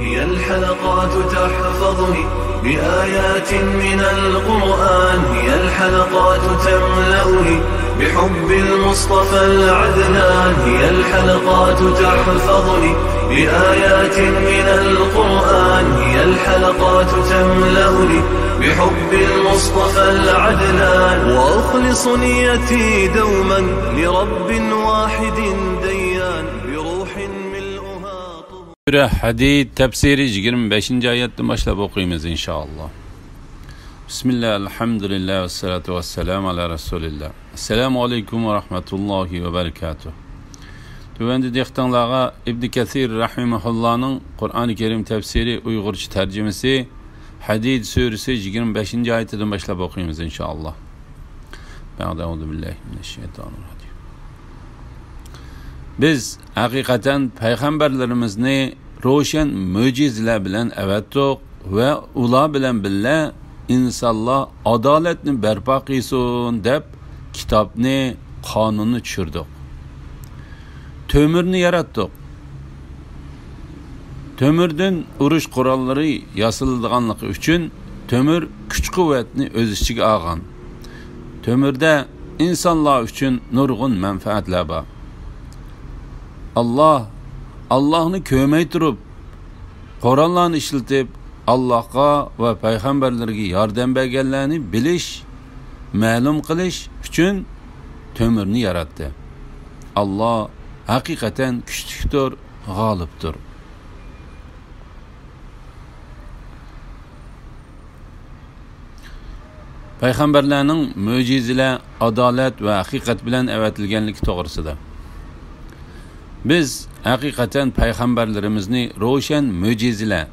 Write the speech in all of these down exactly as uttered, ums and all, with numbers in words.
هي الحلقات تحفظني بآيات من القرآن، هي الحلقات تملأني بحب المصطفى العدنان، هي الحلقات تحفظني بآيات من القرآن، هي الحلقات تملأني بحب المصطفى العدنان، وأخلص نيتي دوما لرب واحد ديان، بروح ملؤها طهور. سۈرە ھەدىد تەپسىرى يىگىرمە بەشىنچى ئايەتتىن باشلاپ ئوقۇيمىز، ئىنشائاللا. بىسمىللا، ئەلھەمدۇلىللا، ۋەسسالاتۇ ۋەسسالامۇ ئالا رەسۇلىللا. ئەسسالامۇ ئەلەيكۇم ۋە رەھمەتۇللاھى ۋە بەرىكاتۇھ. تۆۋەندە دىققىتىڭلارغا ئىبن كەسىر رەھىمەھۇللانىڭ قۇرئانى كەرىم تەپسىرى ئۇيغۇرچە تەرجىمىسى، ھەدىد سۈرىسى يىگىرمە بەشىنچى ئايىتىدىن باشلاپ ئوقۇيمىز، ئىنشائاللا. بەئدە، ئەئۇزۇ بىللاھى مىنەششەيتانىررەجىم. بىز ھەقىقەتەن پەيغەمبەرلىرىمىزنى روشەن مۆجىزىلەر بىلەن ئەۋەتتۇق ۋە ئۇلار بىلەن بىللە ئىنسانلار ئادالەتنى بەرپا قىلسۇن دەپ كىتابنى، قانۇننى چۈشۈردۇق. تۆمۈرنى ياراتتۇق. تۆمۈردىن ئۇرۇش قوراللىرى ياسىلىدىغانلىقى ئۈچۈن تۆمۈر كۈچ-قۇۋۋەتنى ئۆز ئىچىگە ئالغان. تۆمۈردە ئىنسانلار ئۈچۈن نۇرغۇن مەنپەئەتلەر بار. ئاللا، ئاللانى كۆرمەي تۇرۇپ، قوراللارنى ئىشلىتىپ، ئاللاغا ۋە پەيغەمبەرلىرىگە ياردەم بەرگەنلەرنى بىلىش، مەلۇم قىلىش ئۈچۈن تۆمۈرنى ياراتتى. ئاللا ھەقىقەتەن كۈچلۈكتۇر، غالىبتۇر. پەيغەمبەرلەرنىڭ مۆجىزىلەر، ئادالەت ۋە ھەقىقەت بىلەن ئەۋەتىلگەنلىكى توغرىسىدا. بىز ھەقىقەتەن پەيغەمبەرلىرىمىزنى روشەن مۆجىزىلەر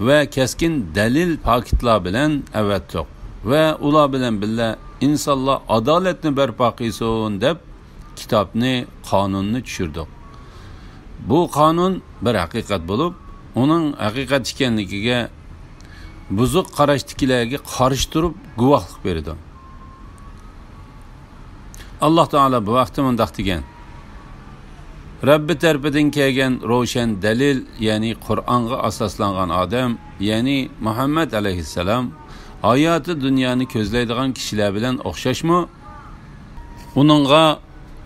ۋە كەسكىن دەلىل، پاكىتلار بىلەن ئەۋەتتۇق ۋە ئۇلار بىلەن بىللە ئىنسانلار ئادالەتنى بەرپا قىلسۇن دەپ كىتابنى، قانۇننى چۈشۈردۇق. بۇ قانۇن بىر ھەقىقەت بولۇپ، ئۇنىڭ ھەقىقەت ئىكەنلىكىگە بۇزۇق قاراشتىكىلەرگە قارشى تۇرۇپ گۇۋاھلىق بېرىدۇ. ئاللا تائالا بۇ ھەقتە مۇنداق دېگەن: رەببى تەرىپىدىن كەلگەن روشەن دەلىل، يەنى قۇرئانغا ئاساسلانغان ئادەم، يەنى مۇھەممەد ئەلەيھىسسالام، ھاياتى دۇنيانى كۆزلەيدىغان كىشىلەر بىلەن ئوخشاشمۇ؟ ئۇنىڭغا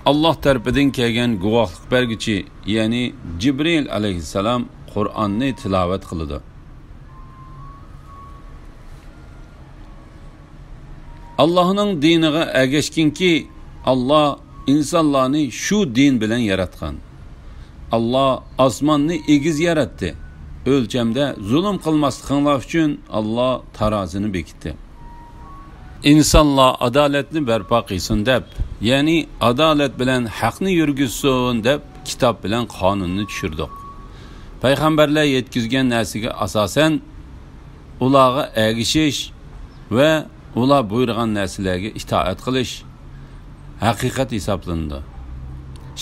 ئاللا تەرىپىدىن كەلگەن گۇۋاھلىق بەرگۈچى، يەنى جىبرىل ئەلەيھىسسالام قۇرئاننى تىلاۋەت قىلىدۇ. ئاللانىڭ دىنىغا ئەگەشكىنكى، ئاللا ئىنسانلارنى شۇ دىن بىلەن ياراتقان. ئاللا ئاسماننى ئېگىز ياراتتى. ئۆلچەمدە زۇلۇم قىلماسلىقىڭلار ئۈچۈن ئاللا تارازىنى بېكىتتى. ئىنسانلار ئادالەتنى بەرپا قىلسۇن دەپ، يەنى ئادالەت بىلەن ھەقنى يۈرگۈزسۇن دەپ، كىتاب بىلەن قانۇننى چۈشۈردۇق. پەيغەمبەرلەر يەتكۈزگەن نەرسىگە ئاساسەن، ئۇلارغا ئەگىشىش ۋە ئۇلار بۇيرۇغان نەرسىلەرگە ئىتائەت قىلىش ھەقىقەت ھېسابلىنىدۇ.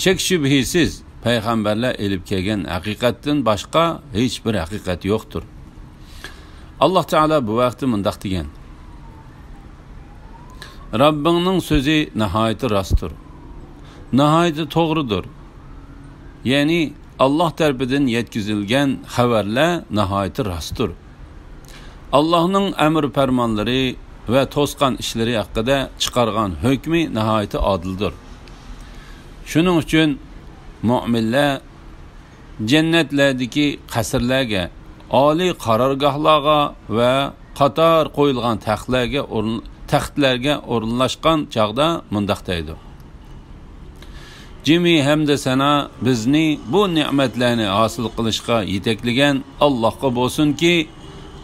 شەك-شۈبھىسىز، پەيغەمبەرلەر ئېلىپ كەلگەن ھەقىقەتتىن باشقا ھېچبىر ھەقىقەت يوقتۇر. ئاللا تائالا بۇ ھەقتە مۇنداق دېگەن: رەببىڭنىڭ سۆزى ناھايىتى راستتۇر، ناھايىتى توغرىدۇر. يەنى ئاللا تەرىپىدىن يەتكۈزۈلگەن خەۋەرلەر ناھايىتى راستتۇر. ئاللانىڭ ئەمر پەرمانلىرى ۋە توسقان ئىشلىرى ھەققىدە چىقارغان ھۆكمى ناھايىتى ئادىلدۇر. شۇنىڭ ئۈچۈن مۆمىنلەر جەننەتلەردىكى قەسىرلەرگە، ئالىي قارارگاھلارغا ۋە قاتار قويۇلغان تەختلەرگە ئورۇن-، تەختلەرگە ئورۇنلاشقان چاغدا مۇنداق دەيدۇ: جىمى ھەمدە سانا بىزنى بۇ نېمەتلەرنى ھاسىل قىلىشقا يېتەكلىگەن ئاللاھقا بولسۇنكى،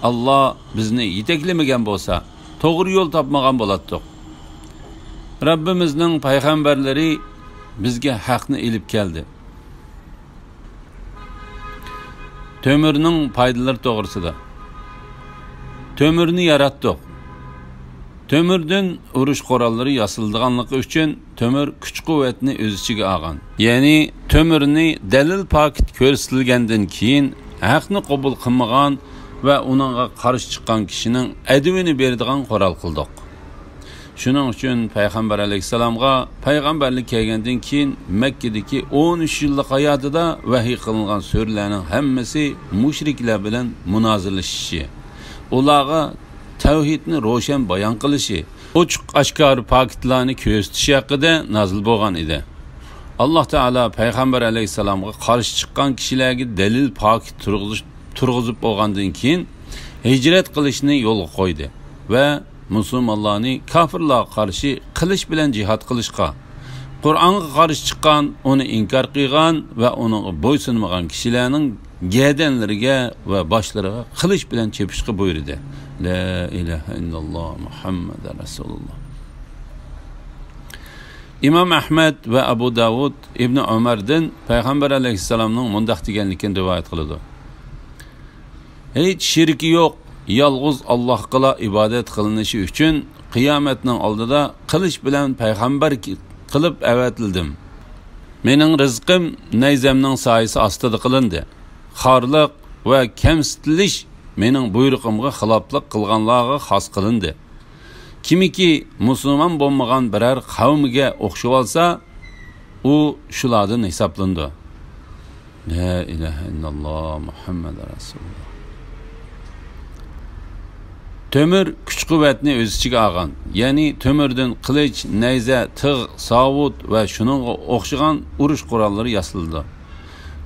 ئاللا بىزنى يېتەكلىمىگەن بولسا، توغرا يول تاپمىغان بولاتتۇق. رەببىمىزنىڭ پەيغەمبەرلىرى بىزگە ھەقنى ئېلىپ كەلدى. تۆمۈرنىڭ پايدىلىرى توغرىسىدا. تۆمۈرنى ياراتتۇق. تۆمۈردىن ئۇرۇش قوراللىرى ياسىلىدىغانلىقى ئۈچۈن تۆمۈر كۈچ-قۇۋۋەتنى ئۆز ئىچىگە ئالغان. يەنى تۆمۈرنى دەلىل پاكىت كۆرسىتىلگەندىن كېيىن ھەقنى قوبۇل قىلمىغان ۋە ئۇنىڭغا قارشى چىققان كىشىنىڭ ئەدىۋىنى بېرىدىغان قورال قىلدۇق. شۇنىڭ ئۈچۈن پەيغەمبەر ئەلەيھىسسالامغا پەيغەمبەرلىك كەلگەندىن كېيىن مەككىدىكى ئون ئۈچ يىللىق ھاياتىدا ۋەھىي قىلىنغان سۈرىلەرنىڭ ھەممىسى مۇشرىكلار بىلەن مۇنازىرىلىشىشى، ئۇلارغا تەۋھىدنى روشەن بايان قىلىشى، ئوچۇق ئاشكارا پاكىتلارنى كۆرسىتىشى ھەققىدە نازىل بولغان ئىدى. ئاللاھ تائالا پەيغەمبەر ئەلەيھىسسالامغا قارشى چىققان كىشىلەرگە دەلىل پاكىت تۇرغۇزۇش-، تۇرغۇزۇپ بولغاندىن كېيىن، ھىجرەت قىلىشنى يولغا قويدى ۋە مۇسۇلمانلارنى كاپىرلارغا قارشى قىلىچ بىلەن جىھاد قىلىشقا، قۇرئانغا قارشى چىققان، ئۇنى ئىنكار قىلغان ۋە ئۇنىڭغا بويسۇنمىغان كىشىلەرنىڭ گەدەنلىرىگە ۋە باشلىرىغا قىلىچ بىلەن چېپىشقا بۇيرۇدى. لا ئىلاھە ئىللاللا، مۇھەممەدۇر رەسۇلۇللا. ئىمام ئەھمەد ۋە ئەبۇ داۋۇد ئىبنى ئۆمەردىن پەيغەمبەر ئەلەيھىسسالامنىڭ مۇنداق دېگەنلىكىنى رىۋايەت قىلىدۇ: ھېچ شېرىكى يوق، يالغۇز ئاللاھقىلا ئىبادەت قىلىنىشى ئۈچۈن قىيامەتنىڭ ئالدىدا قىلىچ بىلەن پەيغەمبەر قىلىپ ئەۋەتىلدىم. مېنىڭ رىزقىم نەيزەمنىڭ سايىسى ئاستىدا قىلىندى. خارلىق ۋە كەمسىتىلىش مېنىڭ بۇيرۇقۇمغا خىلاپلىق قىلغانلارغا خاس قىلىندى. كىمكى مۇسۇلمان بولمىغان بىرەر قەۋمگە ئوخشىۋالسا، ئۇ شۇلاردىن ھېسابلىنىدۇ. لا ئىلاھە ئىللاللا، مۇھەممەد رەسۇلۇللا. تۆمۈر كۈچ-قۇۋۋەتنى ئۆز ئىچىگە ئالغان، يەنى تۆمۈردىن قىلىچ، نەيزە، تىغ، ساۋۇت ۋە شۇنىڭغا ئوخشىغان ئۇرۇش قوراللىرى ياسىلىدۇ.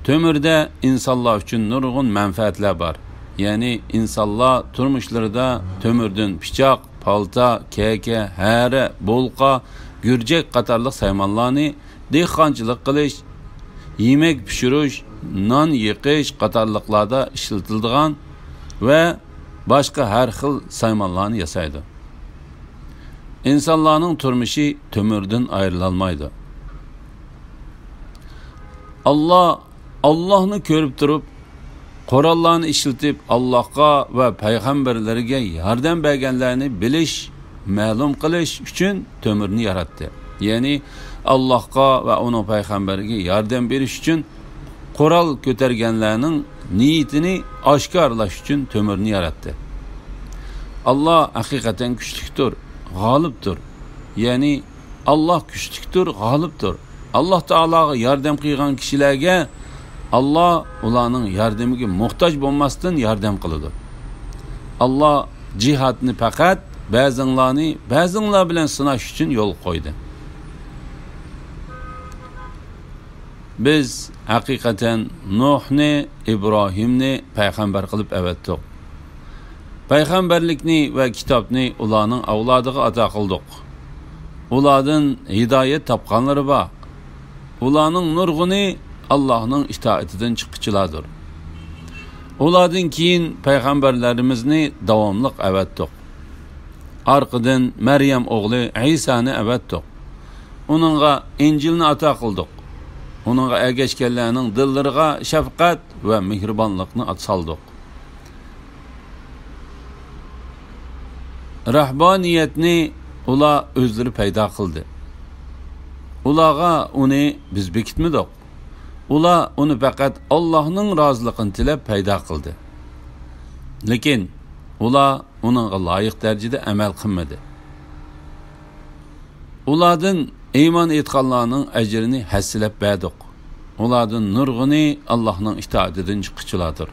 تۆمۈردە ئىنسانلار ئۈچۈن نۇرغۇن مەنپەئەتلەر بار. يەنى ئىنسانلار تۇرمۇشلىرىدا تۆمۈردىن پىچاق، پالتا، كەكە، ھەرە، بولقا، گۈرجەك قاتارلىق سايمانلارنى دېھقانچىلىق قىلىش، يېمەك پىشۇرۇش، نان يېقىش قاتارلىقلاردا ئىشلىتىلىدىغان ۋە باشقا ھەر خىل سايمانلارنى ياسايدۇ. ئىنسانلارنىڭ تۇرمۇشى تۆمۈردىن ئايرىلالمايدۇ. ئاللا، ئاللاھنى كۆرۈپ تۇرۇپ، قوراللارنى ئىشلىتىپ، ئاللاھقا ۋە پەيغەمبەرلىرىگە ياردەم بەرگەنلەرنى بىلىش، مەلۇم قىلىش ئۈچۈن تۆمۈرنى ياراتتى. يەنى ئاللاھقا ۋە ئۇنىڭ پەيغەمبىرىگە ياردەم بېرىش ئۈچۈن قورال كۆتەرگەنلەرنىڭ نىيىتىنى ئاشكارىلاش ئۈچۈن تۆمۈرنى ياراتتى. ئاللا ھەقىقەتەن كۈچلۈكتۇر، غالىبتۇر. يەنى ئاللا كۈچلۈكتۇر، غالىبتۇر. ئاللا تائالاغا ياردەم قىلغان كىشىلەرگە ئاللا ئۇلارنىڭ ياردىمىگە موھتاج بولماستىن ياردەم قىلىدۇ. ئاللا جىھادنى پەقەت بەزىڭلارنى بەزىڭلار بىلەن سىناش ئۈچۈن يولغا قويدى. بىز ھەقىقەتەن نۇھنى، ئىبراھىمنى پەيغەمبەر قىلىپ ئەۋەتتۇق. پەيغەمبەرلىكنى ۋە كىتابنى ئۇلارنىڭ ئەۋلادىغا ئاتا قىلدۇق. ئۇلاردىن ھىدايەت تاپقانلىرى بار. ئۇلارنىڭ نۇرغۇنى ئاللاھنىڭ ئىتائىتىدىن چىققۇچىلاردۇر. ئۇلاردىن كېيىن پەيغەمبەرلىرىمىزنى داۋاملىق ئەۋەتتۇق. ئارقىدىن مەريەم ئوغلى ئەيسانى ئەۋەتتۇق. ئۇنىڭغا ئىنجىلنى ئاتا قىلدۇق. ئۇنىڭغا ئەگەشكەنلەرنىڭ دىللىرىغا شەپقەت ۋە مېھرىبانلىقنى سالدۇق. رەھبانىيەتنى ئۇلار ئۆزلىرى پەيدا قىلدى. ئۇلارغا ئۇنى بىز بېكىتمىدۇق. ئۇلار ئۇنى پەقەت ئاللاھنىڭ رازىلىقىنى تىلەپ پەيدا قىلدى. لېكىن ئۇلار ئۇنىڭغا لايىق دەرىجىدە ئەمەل قىلمىدى. ئۇلاردىن ئىمان ئېيتقانلارنىڭ ئەجرىنى ھەسسىلەپ بەردۇق. ئۇلاردىن نۇرغۇنى ئاللاھنىڭ ئىتائىتىدىن چىققۇچىلاردۇر.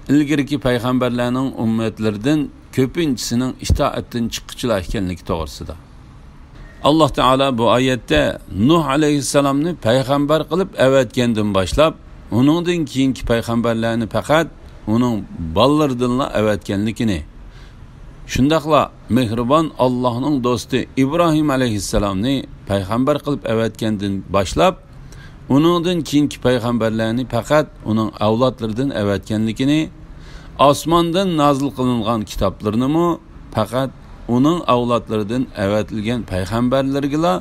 ئىلگىرىكى پەيغەمبەرلەرنىڭ ئۈممەتلىرىدىن كۆپىنچىسىنىڭ ئىتائەتتىن چىققۇچىلار ئىكەنلىكى توغرىسىدا. ئاللاھ تائالا بۇ ئايەتتە نۇھ ئەلەيھىسسالامنى پەيغەمبەر قىلىپ ئەۋەتكەندىن باشلاپ، ئۇنىڭدىن كېيىنكى پەيغەمبەرلەرنى پەقەت ئۇنىڭ بالىلىرىدىنلا ئەۋەتكەنلىكىنى، شۇنداقلا مېھرىبان ئاللاھنىڭ دوستى ئىبراھىم ئەلەيھىسسالامنى پەيغەمبەر قىلىپ ئەۋەتكەندىن باشلاپ، ئۇنىڭدىن كېيىنكى پەيغەمبەرلەرنى پەقەت ئۇنىڭ ئەۋلادلىرىدىن ئەۋەتكەنلىكىنى، ئاسماندىن نازىل قىلىنغان كىتابلىرىنىمۇ پەقەت ئۇنىڭ ئەۋلادلىرىدىن ئەۋەتىلگەن پەيغەمبەرلىرىگىلا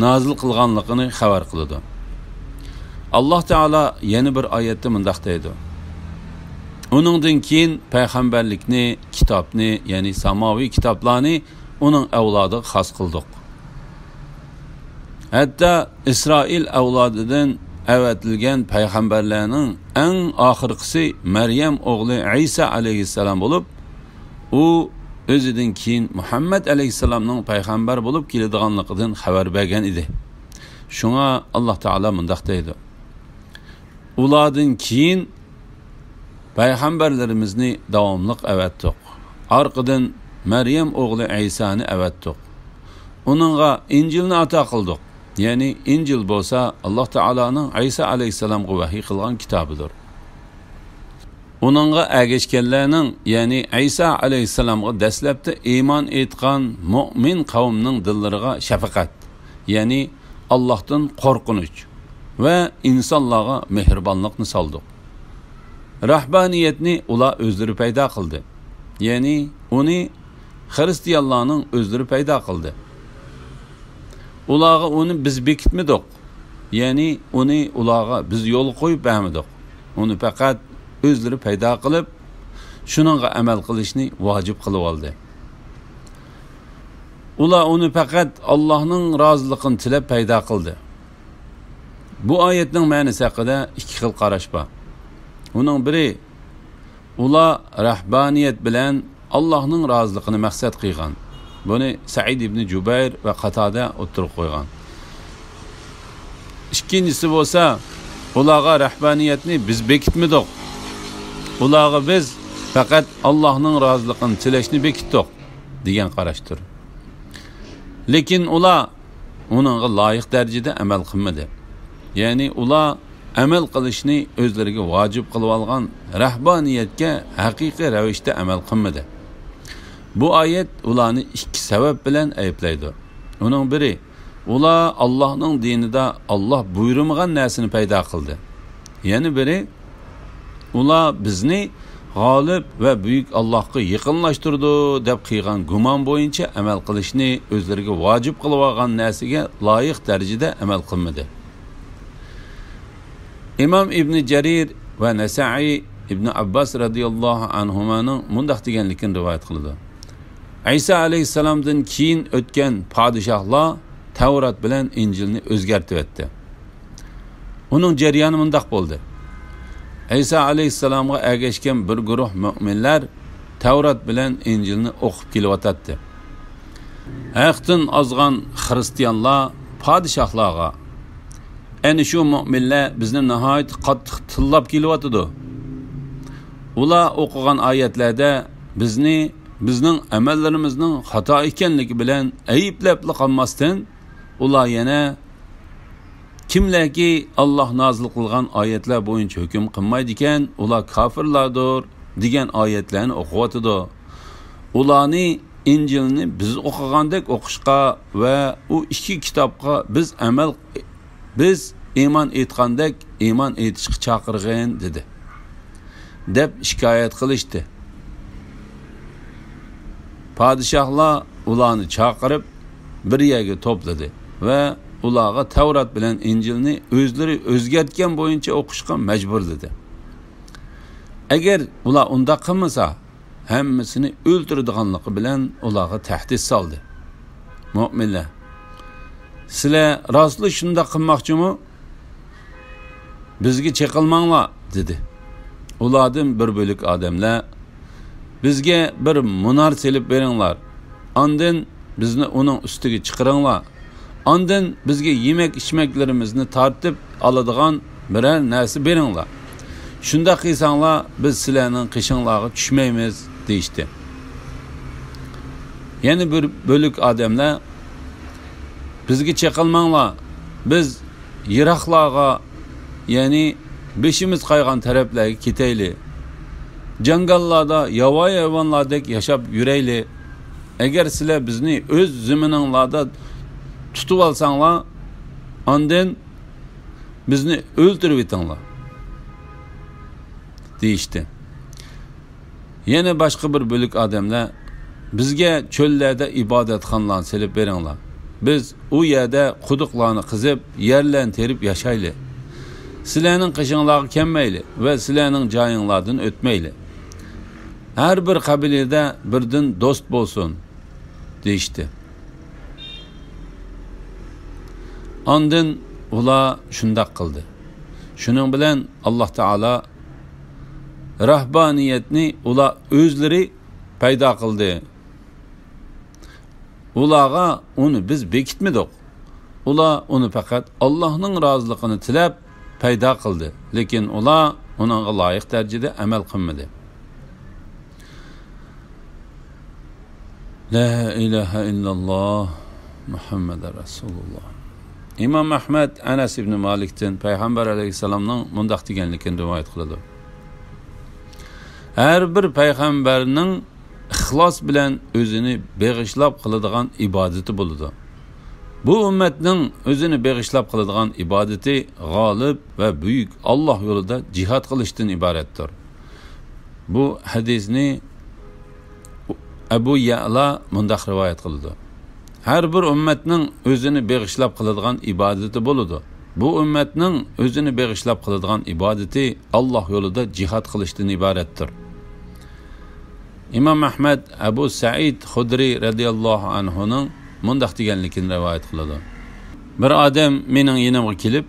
نازىل قىلغانلىقىنى خەۋەر قىلىدۇ. ئاللاھ تائالا يەنە بىر ئايەتتە مۇنداق دەيدۇ: ئۇنىڭدىن كېيىن پەيغەمبەرلىكنى، كىتابنى، يەنى ساماۋىي كىتابلارنى ئۇنىڭ ئەۋلادىغا خاس قىلدۇق. ھەتتا ئىسرائىل ئەۋلادىدىن ئەۋەتىلگەن پەيغەمبەرلەرنىڭ ئەڭ ئاخىرقىسى مەريەم ئوغلى ئەيسا ئەلەيھىسسالام بولۇپ، ئۇ ئۆزىدىن كېيىن مۇھەممەد ئەلەيھىسسالامنىڭ پەيغەمبەر بولۇپ كېلىدىغانلىقىدىن خەۋەر بەرگەن ئىدى. شۇڭا ئاللاھ تائالا مۇنداق دەيدۇ: ئۇلاردىن كېيىن پەيغەمبەرلىرىمىزنى داۋاملىق ئەۋەتتۇق. ئارقىدىن مەريەم ئوغلى ئەيسانى ئەۋەتتۇق. ئۇنىڭغا ئىنجىلنى ئاتا قىلدۇق. يەنى ئىنجىل بولسا ئاللاھ تائالانىڭ ئەيسا ئەلەيھىسسالامغا ۋەھىي قىلغان كىتابىدۇر. ئۇنىڭغا ئەگەشكەنلەرنىڭ، يەنى ئەيسا ئەلەيھىسسالامغا دەسلەپتە ئىمان ئېيتقان مۆمىن قەۋمنىڭ دىللىرىغا شەپقەت، يەنى ئاللاھتىن قورقۇنچ ۋە ئىنسانلارغا مېھرىبانلىقنى سالدۇق. رەھبانىيەتنى ئۇلار ئۆزلىرى پەيدا قىلدى. يەنى ئۇنى خىرىستىيانلارنىڭ ئۆزلىرى پەيدا قىلدى. ئۇلارغا ئۇنى بىز بېكىتمىدۇق. يەنى ئۇنى ئۇلارغا بىز يولغا قويۇپ بەرمىدۇق. ئۇنى پەقەت ئۆزلىرى پەيدا قىلىپ، شۇنىڭغا ئەمەل قىلىشنى ۋاجىپ قىلىۋالدى. ئۇلار ئۇنى پەقەت ئاللاھنىڭ رازىلىقىنى تىلەپ پەيدا قىلدى. بۇ ئايەتنىڭ مەنىسى ھەققىدە ئىككى خىل قاراش بار. ئۇنىڭ بىرى، ئۇلار رەھبانىيەت بىلەن ئاللاھنىڭ رازىلىقىنى مەقسەت قىلغان. بۇنى سەئىد ئىبنى جۇبەير ۋە قاتادە ئوتتۇرىغا قويغان. ئىككىنچىسى بولسا، ئۇلارغا رەھبانىيەتنى بىز بېكىتمىدۇق. ئۇلارغا بىز پەقەت ئاللاھنىڭ رازىلىقىنى تىلەشنى بېكىتتۇق، دېگەن قاراشتۇر. لېكىن ئۇلار ئۇنىڭغا لايىق دەرىجىدە ئەمەل قىلمىدى. يەنى ئۇلار ئەمەل قىلىشنى ئۆزلىرىگە ۋاجىپ قىلىۋالغان رەھبانىيەتكە ھەقىقىي رەۋىشتە ئەمەل قىلمىدى. بۇ ئايەت ئۇلارنى ئىككى سەۋەب بىلەن ئەيىبلەيدۇ. ئۇنىڭ بىرى، ئۇلار ئاللاھنىڭ دىنىدا ئاللاھ بۇيرۇمىغان نەرسىنى پەيدا قىلدى. يەنە بىرى، ئۇلار بىزنى غالىب ۋە بۈيۈك ئاللاھقا يېقىنلاشتۇرىدۇ دەپ قىلغان گۇمان بويىچە ئەمەل قىلىشنى ئۆزلىرىگە ۋاجىپ قىلىۋالغان نەرسىگە لايىق دەرىجىدە ئەمەل قىلمىدى. ئىمام ئىبنى جەرىر ۋە نەسەئىي ئىبنى ئابباس رەزىياللاھۇ ئەنھۇمانىڭ مۇنداق دېگەنلىكىنى رىۋايەت قىلىدۇ: ئەيسا ئەلەيھىسسالامدىن كېيىن ئۆتكەن پادىشاھلار تەۋرات بىلەن ئىنجىلنى ئۆزگەرتىۋەتتى. ئۇنىڭ جەريانى مۇنداق بولدى. ئەيسا ئەلەيھىسسالامغا ئەگەشكەن بىر گۇرۇھ مۆمىنلەر تەۋرات بىلەن ئىنجىلنى ئوقۇپ كېلىۋاتاتتى. ھەقتىن ئازغان خىرىستىيانلار پادىشاھلارغا، ئەنە شۇ مۆمىنلەر بىزنى ناھايىتى قاتتىق تىللاپ كېلىۋاتىدۇ. ئۇلار ئوقۇغان ئايەتلەردە بىزنى بىزنىڭ ئەمەللىرىمىزنىڭ خاتا ئىكەنلىكى بىلەن ئەيىبلەپلا قالماستىن، ئۇلار يەنە، كىملەركى ئاللاھ نازىل قىلغان ئايەتلەر بويىچە ھۆكۈم قىلمايدىكەن، ئۇلار كاپىرلاردۇر، دېگەن ئايەتلەرنى ئوقۇۋاتىدۇ. ئۇلارنى ئىنجىلنى بىز ئوقۇغاندەك ئوقۇشقا ۋە ئۇ ئىككى كىتابقا بىز ئەمەل، بىز ئىمان ئېيتقاندەك ئىمان ئېيتىشقا چاقىرغىن، دېدى، دەپ شىكايەت قىلىشتى. پادىشاھلار ئۇلارنى چاقىرىپ، بىر يەرگە توپلىدى ۋە ئۇلارغا تەۋرات بىلەن ئىنجىلنى ئۆزلىرى ئۆزگەرتكەن بويىچە ئوقۇشقا مەجبۇرلىدى. ئەگەر ئۇلار ئۇنداق قىلمىسا، ھەممىسىنى ئۆلتۈرىدىغانلىقى بىلەن ئۇلارغا تەھدىت سالدى. مۆمىنلەر، سىلەر راستلا شۇنداق قىلماقچىمۇ؟ بىزگە چېقىلماڭلار، دېدى. ئۇلاردىن بىر بۆلەك ئادەملەر، بىزگە بىر مۇنار سېلىپ بېرىڭلار، ئاندىن بىزنى ئۇنىڭ ئۈستىگە چىقىرىڭلار، ئاندىن بىزگە يېمەك-ئىچمەكلىرىمىزنى تارتىپ ئالىدىغان بىرەر نەرسە بېرىڭلار. شۇنداق قىلساڭلار، بىز سىلەرنىڭ قېشىڭلارغا چۈشمەيمىز، دېيىشتى. يەنە بىر بۆلەك ئادەملەر، بىزگە چېقىلماڭلار، بىز يىراقلارغا، يەنى بېشىمىز قايغان تەرەپلەرگە كېتەيلى. جاڭگاللاردا ياۋايى ھايۋانلاردەك ياشاپ يۈرەيلى. ئەگەر سىلەر بىزنى ئۆز زېمىنىڭلاردا تۇتۇۋالساڭلار، ئاندىن بىزنى ئۆلتۈرۈۋېتىڭلار، دېيىشتى. يەنە باشقا بىر بۆلەك ئادەملەر، بىزگە چۆللەردە ئىبادەتخانىلارنى سېلىپ بېرىڭلار. بىز ئۇ يەردە قۇدۇقلارنى قېزىپ، يەرلەرنى تېرىپ ياشايلى. سىلەرنىڭ قېشىڭلارغا كەلمەيلى ۋە سىلەرنىڭ جايىڭلاردىن ئۆتمەيلى. ھەر بىر قەبىلىدە بىردىن دوست بولسۇن، دېيىشتى. ئاندىن ئۇلار شۇنداق قىلدى. شۇنىڭ بىلەن ئاللاھ تائالا رەھبانىيەتنى ئۇلار ئۆزلىرى پەيدا قىلدى، ئۇلارغا ئۇنى بىز بېكىتمىدۇق. ئۇلار ئۇنى پەقەت ئاللاھنىڭ رازىلىقىنى تىلەپ پەيدا قىلدى، لېكىن ئۇلار ئۇنىڭغا لايىق دەرىجىدە ئەمەل قىلمىدى. لا ئىلاھە ئىللاللا، مۇھەممەدۇر رەسۇلۇللا. ئىمام ئەھمەد ئەنەس ئىبنى مالىكتىن پەيغەمبەر ئەلەيھىسسالامنىڭ مۇنداق دېگەنلىكىنى رىۋايەت قىلىدۇ: ھەر بىر پەيغەمبەرنىڭ ئىخلاس بىلەن ئۆزىنى بېغىشلاپ قىلىدىغان ئىبادىتى بولىدۇ. بۇ ئۈممەتنىڭ ئۆزىنى بېغىشلاپ قىلىدىغان ئىبادىتى غالىب ۋە بۈيۈك ئاللاھ يولىدا جىھاد قىلىشتىن ئىبارەتتۇر. بۇ ھەدىسنى ئەبۇ يەئلا مۇنداق رىۋايەت قىلىدۇ: ھەر بىر ئۈممەتنىڭ ئۆزىنى بېغىشلاپ قىلىدىغان ئىبادىتى بولىدۇ. بۇ ئۈممەتنىڭ ئۆزىنى بېغىشلاپ قىلىدىغان ئىبادىتى ئاللاھ يولىدا جىھاد قىلىشتىن ئىبارەتتۇر. ئىمام ئەھمەد ئەبۇ سەئىد خۇدرى رەزىياللاھۇ ئەنھۇنىڭ مۇنداق دېگەنلىكىنى رىۋايەت قىلىدۇ: بىر ئادەم مېنىڭ يېنىمغا كېلىپ،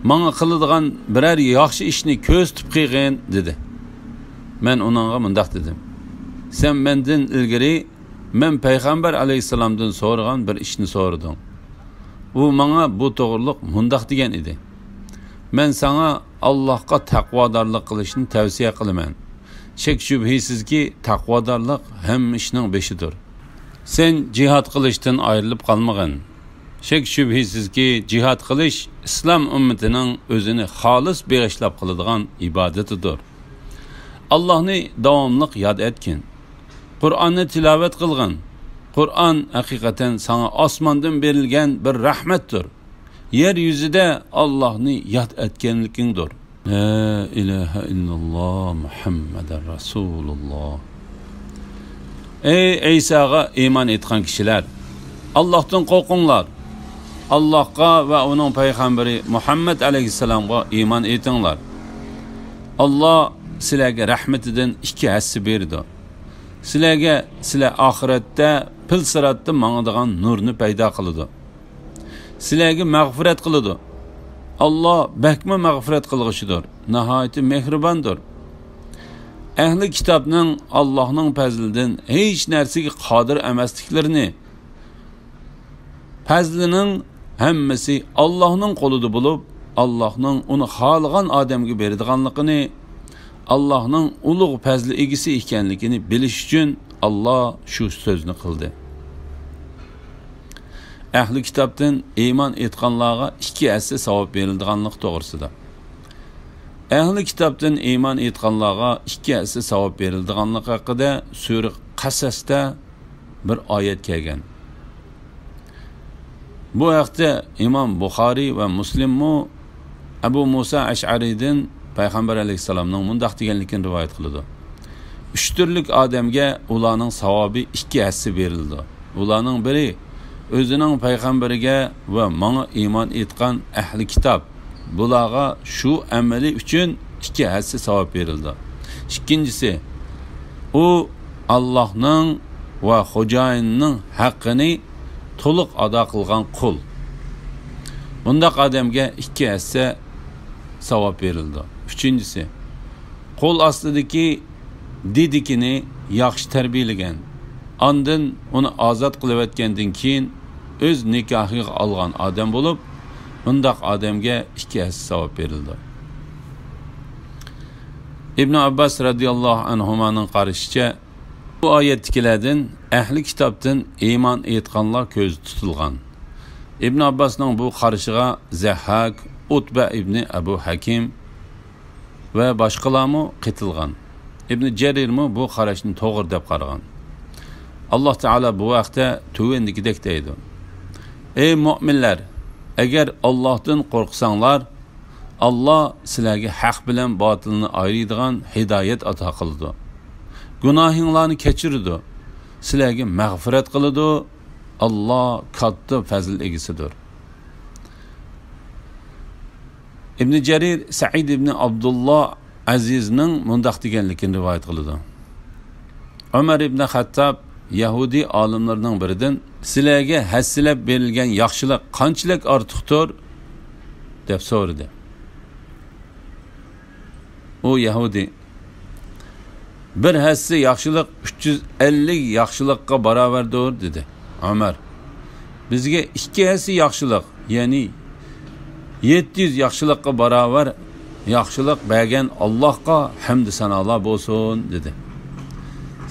ماڭا قىلىدىغان بىرەر ياخشى ئىشنى كۆرسىتىپ قىلغىن، دېدى. مەن ئۇنىڭغا مۇنداق دېدىم: سەن مەندىن ئىلگىرى مەن پەيغەمبەر ئەلەيھىسسالامدىن سورىغان بىر ئىشنى سورىدىڭ. ئۇ ماڭا بۇ توغرىلىق مۇنداق دېگەن ئىدى: مەن ساڭا ئاللاھقا تەقۋادارلىق قىلىشنى تەۋسىيە قىلىمەن. شەك-شۈبھىسىزكى، تەقۋادارلىق ھەممە ئىشنىڭ بېشىدۇر. سەن جىھاد قىلىشتىن ئايرىلىپ قالمىغىن. شەك-شۈبھىسىزكى، جىھاد قىلىش ئىسلام ئۈممىتىنىڭ ئۆزىنى خالىس بېغىشلاپ قىلىدىغان ئىبادىتىدۇر. ئاللاھنى داۋاملىق ياد ئەتكىن. قۇرئاننى تىلاۋەت قىلغىن. قۇرئان ھەقىقەتەن ساڭا ئاسماندىن بېرىلگەن بىر رەھمەتتۇر. يەر يۈزىدە ئاللاھنى ياد ئەتكەنلىكىڭدۇر. لا ئىلاھە ئىللاللا، مۇھەممەدەن رەسۇلۇللا. ئەي ئەيساغا ئىمان ئېيتقان كىشىلەر، ئاللاھتىن قورقۇڭلار. ئاللاھقا ۋە ئۇنىڭ پەيغەمبىرى مۇھەممەد ئەلەيھىسسالامغا ئىمان ئېيتىڭلار. ئاللاھ سىلەرگە رەھمىتىدىن ئىككى ھەسسە بېرىدۇ. سىلەرگە، سىلەر ئاخىرەتتە پىل سىراتتا ماڭىدىغان نۇرنى پەيدا قىلىدۇ. سىلەرگە مەغپىرەت قىلىدۇ. ئاللاھ بەكمۇ مەغپىرەت قىلغۇچىدۇر، ناھايىتى مېھرىباندۇر. ئەھلى كىتابنىڭ ئاللاھنىڭ پەزلىدىن ھېچ نەرسىگە قادىر ئەمەسلىكلىرىنى، پەزلىنىڭ ھەممىسى ئاللاھنىڭ قولىدا بولۇپ، ئاللاھنىڭ ئۇنى خالىغان ئادەمگە بېرىدىغانلىقىنى، ئاللاھنىڭ ئۇلۇغ پەزلى ئىگىسى ئىكەنلىكىنى بىلىش ئۈچۈن ئاللاھ شۇ سۆزنى قىلدى. ئەھلى كىتابتىن ئىمان ئېيتقانلارغا ئىككى ھەسسە ساۋاب بېرىلىدىغانلىقى توغرىسىدا. ئەھلى كىتابتىن ئىمان ئېيتقانلارغا ئىككى ھەسسە ساۋاب بېرىلىدىغانلىقى ھەققىدە سۈرە قەسەستە بىر ئايەت كەلگەن. بۇ ھەقتە ئىمام بۇخارىي ۋە مۇسلىممۇ ئەبۇ مۇسا ئەشئەرىدىن پەيغەمبەر ئەلەيھىسسالامنىڭ مۇنداق دېگەنلىكىنى رىۋايەت قىلىدۇ: ئۈچ تۈرلۈك ئادەمگە ئۇلارنىڭ ساۋابى ئىككى ھەسسە بېرىلىدۇ. ئۇلارنىڭ بىرى ئۆزىنىڭ پەيغەمبىرىگە ۋە ماڭا ئىمان ئېيتقان ئەھلى كىتاب، بۇلارغا شۇ ئەمىلى ئۈچۈن ئىككى ھەسسە ساۋاب بېرىلىدۇ. ئىككىنچىسى، ئۇ ئاللاھنىڭ ۋە خوجايىننىڭ ھەققىنى تولۇق ئادا قىلغان قۇل. بۇنداق ئادەمگە ئىككى ھەسسە ساۋاب بېرىلىدۇ. ئۈچىنچىسى، قول ئاستىدىكى دېدىكىنى ياخشى تەربىيەلىگەن، ئاندىن ئۇنى ئازاد قىلىۋەتكەندىن كېيىن ئۆز نىكاھىغا ئالغان ئادەم بولۇپ، بۇنداق ئادەمگە ئىككى ھەسسە ساۋاب بېرىلىدۇ. ئىبن ئابباس رەزىياللاھۇ ئەنھۇمانىڭ قارىشىچە، بۇ ئايەتتىكىلەردىن ئەھلى كىتابتىن ئىمان ئېيتقانلار كۆزدە تۇتۇلغان. ئىبن ئابباسنىڭ بۇ قارىشىغا زەھھاك، ئۇتبە ئىبنى ئەبۇ ھەكىم ۋە باشقىلارمۇ قېتىلغان. ئىبنى جەرىرمۇ بۇ قاراشنى توغرا دەپ قارىغان. ئاللاھ تائالا بۇ ھەقتە تۆۋەندىكىدەك دەيدۇ: ئەي مۆمىنلەر، ئەگەر ئاللاھتىن قورقساڭلار، ئاللاھ سىلەرگە ھەق بىلەن باتىلنى ئايرىيدىغان ھىدايەت ئاتا قىلىدۇ. گۇناھىڭلارنى كەچۈرىدۇ. سىلەرگە مەغپىرەت قىلىدۇ. ئاللاھ كاتتا پەزىل ئىگىسىدۇر. ئىبنى جەرىر سەئىد ئىبنى ئابدۇللا ئەزىزنىڭ مۇنداق دېگەنلىكىنى رىۋايەت قىلىدۇ: ئۆمەر ئىبنى خەتتاب يەھۇدىي ئالىملىرىنىڭ بىرىدىن، سىلەرگە ھەسسىلەپ بېرىلگەن ياخشىلىق قانچىلىك ئارتۇقتۇر؟ دەپ سورىدى. ئۇ يەھۇدىي، بىر ھەسسە ياخشىلىق ئۈچ يۈز ئەللىك ياخشىلىققا باراۋەردۇر، دېدى. ئۆمەر، بىزگە ئىككى ھەسسە ياخشىلىق، يەنى يەتتە يۈز ياخشىلىققا باراۋەر ياخشىلىق بەرگەن ئاللاھقا ھەمدۇ سانالار بولسۇن، دېدى.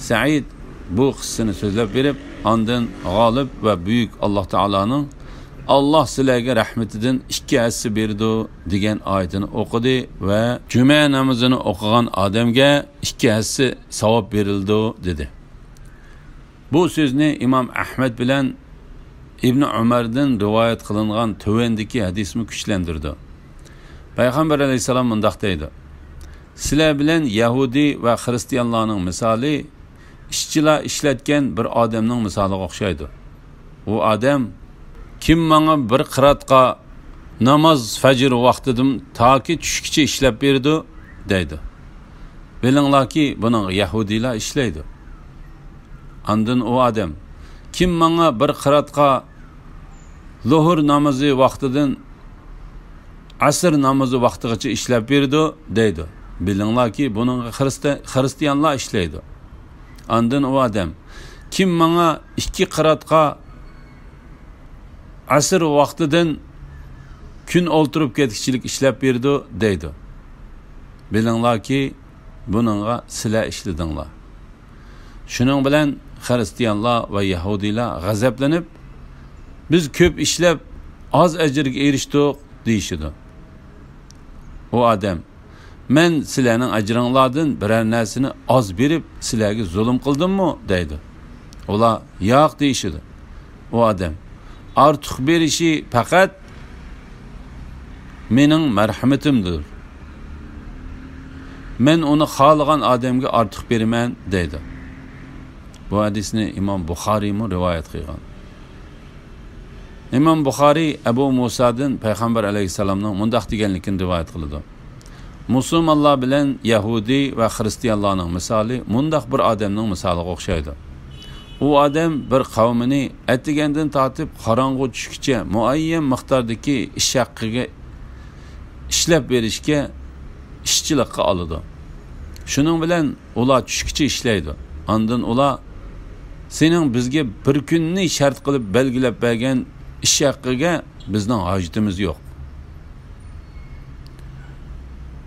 سەئىد بۇ قىسسىنى سۆزلەپ بېرىپ، ئاندىن غالىب ۋە بۈيۈك ئاللاھ تائالانىڭ «ئاللاھ سىلەرگە رەھمىتىدىن ئىككى ھەسسە بېرىدۇ» دېگەن ئايىتىنى ئوقۇدى ۋە «جۈمە نامىزىنى ئوقۇغان ئادەمگە ئىككى ھەسسە ساۋاب بېرىلىدۇ» دېدى. بۇ سۆزنى ئىمام ئەھمەد بىلەن ئىبنى ئۆمەردىن رىۋايەت قىلىنغان تۆۋەندىكى ھەدىسمۇ كۈچلەندۈرىدۇ. پەيغەمبەر ئەلەيھىسسالام مۇنداق دەيدۇ: «سىلەر بىلەن يەھۇدىي ۋە خىرىستىيانلارنىڭ مىسالى ئىشچىلار ئىشلەتكەن بىر ئادەمنىڭ مىسالىغا ئوخشايدۇ. ئۇ ئادەم، كىم ماڭا بىر قىراتقا ناماز فەجر ۋاقتىدىن تاكى چۈشكىچە ئىشلەپ بېرىدۇ» دەيدۇ. بىلىڭلاركى، بۇنىڭغا يەھۇدىيلار ئىشلەيدۇ. ئاندىن ئۇ ئادەم، كىم ماڭا بىر قىراتقا لوھۇر نامىزى ۋاقتىدىن ئەسىر نامىزى ۋاقتىغىچە ئىشلەپ بېرىدۇ دەيدۇ. بىلىڭلاركى، بۇنىڭغا خىرىستە-، خىرىستىيانلار ئىشلەيدۇ. ئاندىن ئۇ ئادەم، كىم ماڭا ئىككى قىراتقا ئەسىر ۋاقتىدىن كۈن ئولتۇرۇپ كەتكۈچىلىك ئىشلەپ بېرىدۇ دەيدۇ. بىلىڭلاركى، بۇنىڭغا سىلەر ئىشلىدىڭلار. شۇنىڭ بىلەن خىرىستىيانلار ۋە يەھۇدىيلار غەزەپلىنىپ، بىز كۆپ ئىشلەپ ئاز ئەجىرگە ئېرىشتۇق دېيىشىدۇ. ئۇ ئادەم، مەن سىلەرنىڭ ئەجرىڭلاردىن بىرەر نەرسىنى ئاز بېرىپ سىلەرگە زۇلۇم قىلدىممۇ دەيدۇ. ئۇلار ياق دېيىشىدۇ. ئۇ ئادەم، ئارتۇق بېرىشى پەقەت مېنىڭ مەرھىمىتىمدۇر. مەن ئۇنى خالىغان ئادەمگە ئارتۇق بېرىمەن دەيدۇ. بۇ ھەدىسنى ئىمام بۇخارىيمۇ رىۋايەت قىلغان. ئىمام بۇخارىي ئەبۇ مۇسادىن پەيغەمبەر ئەلەيھىسسالامنىڭ مۇنداق دېگەنلىكىنى رىۋايەت قىلىدۇ: مۇسۇلمانلار بىلەن يەھۇدىي ۋە خىرىستىيانلارنىڭ مىسالى مۇنداق بىر ئادەمنىڭ مىسالىغا ئوخشايدۇ. ئۇ ئادەم بىر قەۋمىنى ئەتىگەندىن تارتىپ قاراڭغۇ چۈشكىچە مۇئەييەن مىقداردىكى ئىش ھەققىگە ئىشلەپ بېرىشكە ئىشچىلىققا ئالىدۇ. شۇنىڭ بىلەن ئۇلار چۈشكىچە ئىشلەيدۇ. ئاندىن ئۇلار، سېنىڭ بىزگە بىر كۈننى شەرت قىلىپ بەلگىلەپ بەرگەن ئىش ھەققىگە بىزنىڭ ھاجىتىمىز يوق.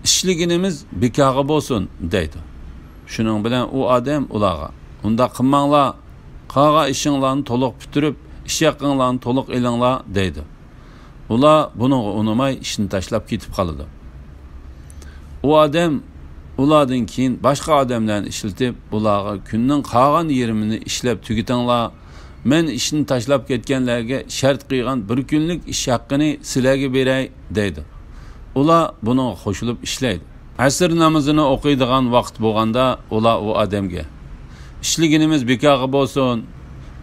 ئىشلىگىنىمىز بىكارغا بولسۇن، دەيدۇ. شۇنىڭ بىلەن ئۇ ئادەم ئۇلارغا، ئۇنداق قىلماڭلار، قالغان ئىشىڭلارنى تولۇق پۈتتۈرۈپ، ئىش ھەققىڭلارنى تولۇق ئېلىڭلار، دەيدۇ. ئۇلار بۇنىڭغا ئۇنىماي، ئىشنى تاشلاپ كېتىپ قالىدۇ. ئۇ ئادەم ئۇلاردىن كېيىن باشقا ئادەملەرنى ئىشلىتىپ، ئۇلارغا، كۈننىڭ قالغان يېرىمىنى ئىشلەپ تۈگىتىڭلار، مەن ئىشنى تاشلاپ كەتكەنلەرگە شەرت قىلغان بىر كۈنلۈك ئىش ھەققىنى سىلەرگە بېرەي، دەيدۇ. ئۇلار بۇنىڭغا قوشۇلۇپ ئىشلەيدۇ. ئەسىر نامىزىنى ئوقۇيدىغان ۋاقىت بولغاندا، ئۇلار ئۇ ئادەمگە، ئىشلىگىنىمىز بىكارغا بولسۇن،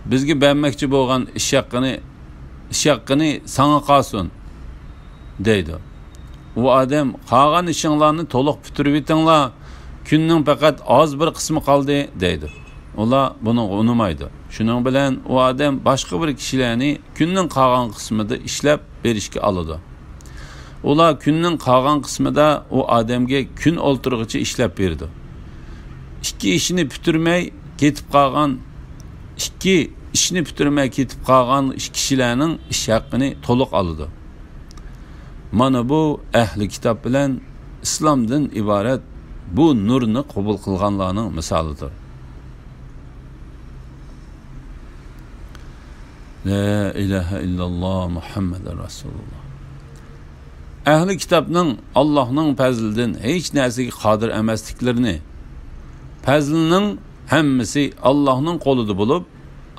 بىزگە بەرمەكچى بولغان ئىش ھەققىنى، ئىش ھەققىنى ساڭا قالسۇن، دەيدۇ. ئۇ ئادەم، قالغان ئىشىڭلارنى تولۇق پۈتتۈرۈۋېتىڭلار، كۈننىڭ پەقەت ئاز بىر قىسمى قالدى، دەيدۇ. ئۇلار بۇنىڭغا ئۇنىمايدۇ. شۇنىڭ بىلەن ئۇ ئادەم باشقا بىر كىشىلەرنى كۈننىڭ قالغان قىسمىدا ئىشلەپ بېرىشكە ئالىدۇ. ئۇلار كۈننىڭ قالغان قىسمىدا ئۇ ئادەمگە كۈن ئولتۇرغىچە ئىشلەپ بېرىدۇ. ئىككى ئىشنى پۈتتۈرمەي كېتىپ قالغان، ئىككى ئىشنى پۈتتۈرمەي كېتىپ قالغان كىشىلەرنىڭ ئىش ھەققىنى تولۇق ئالىدۇ. مانا بۇ ئەھلى كىتاب بىلەن ئىسلام دىن ئىبارەت بۇ نۇرنى قوبۇل قىلغانلارنىڭ مىسالىدۇر. لا ئىلاھە ئىللاللا مۇھەممەدۇر رەسۇلۇللا. ئەھلى كىتابنىڭ ئاللاھنىڭ پەزلىدىن ھېچ نەرسىگە قادىر ئەمەسلىكلىرىنى، پەزلىنىڭ ھەممىسى ئاللاھنىڭ قولىدا بولۇپ،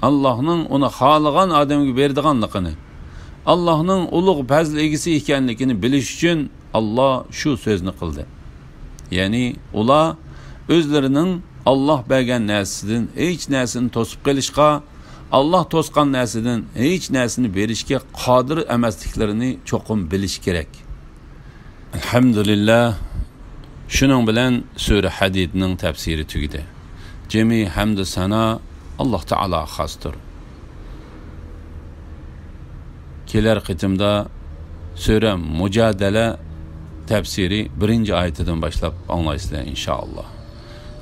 ئاللاھنىڭ ئۇنى خالىغان ئادەمگە بېرىدىغانلىقىنى، ئاللاھنىڭ ئۇلۇغ پەزىل ئىگىسى ئىكەنلىكىنى بىلىش ئۈچۈن ئاللاھ شۇ سۆزنى قىلدى. يەنى ئۇلار ئۆزلىرىنىڭ ئاللاھ بەرگەن نەرسىسىدىن ھېچ نەرسىنى توسۇپ قېلىشقا، ئاللاھ توسقان نەرسىدىن ھېچ نەرسىنى بېرىشكە قادىر ئەمەسلىكلىرىنى چوقۇم بىلىشى كېرەك. ئەلھەمدۇلىللا. شۇنىڭ بىلەن سۈرە ھەدىدنىڭ تەپسىرى تۈگىدى. جىمى ھەمدۇ سانا ئاللاھ تائالاغا خاستۇر. كېلەر قېتىمدا سۈرە مۇجادەلە تەپسىرى بىرىنچى ئايىتىدىن باشلاپ ئاڭلايسىلەر، ئىنشائاللاھ.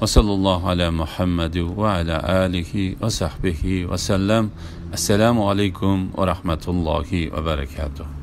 وصلى الله على محمد وعلى آله وصحبه وسلم. السلام عليكم ورحمة الله وبركاته.